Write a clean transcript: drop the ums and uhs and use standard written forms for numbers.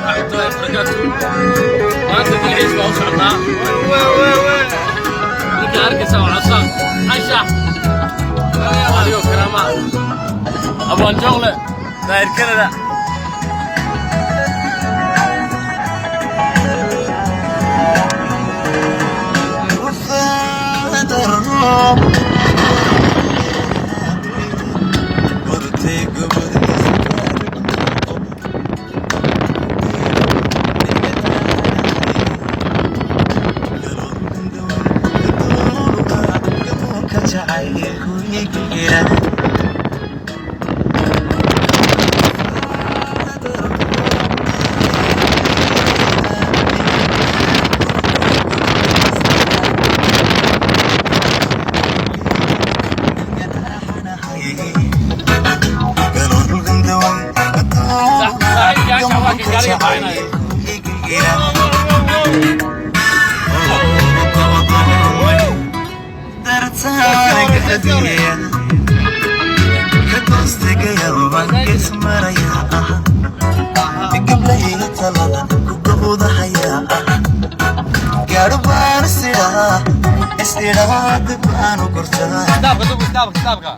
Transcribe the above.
Waraxmatullahi wabarakaatu. Maanta dalxiis baa u socnaa. Ninka arkaysa waa Casaaq Anshax, adigoo karaama, Abwaan Joogle, Daahir Canada. Saaxiibkii Anshax waa kan gaariga qaacinaya. Kitaabka duub, kitaabka, kitaabka.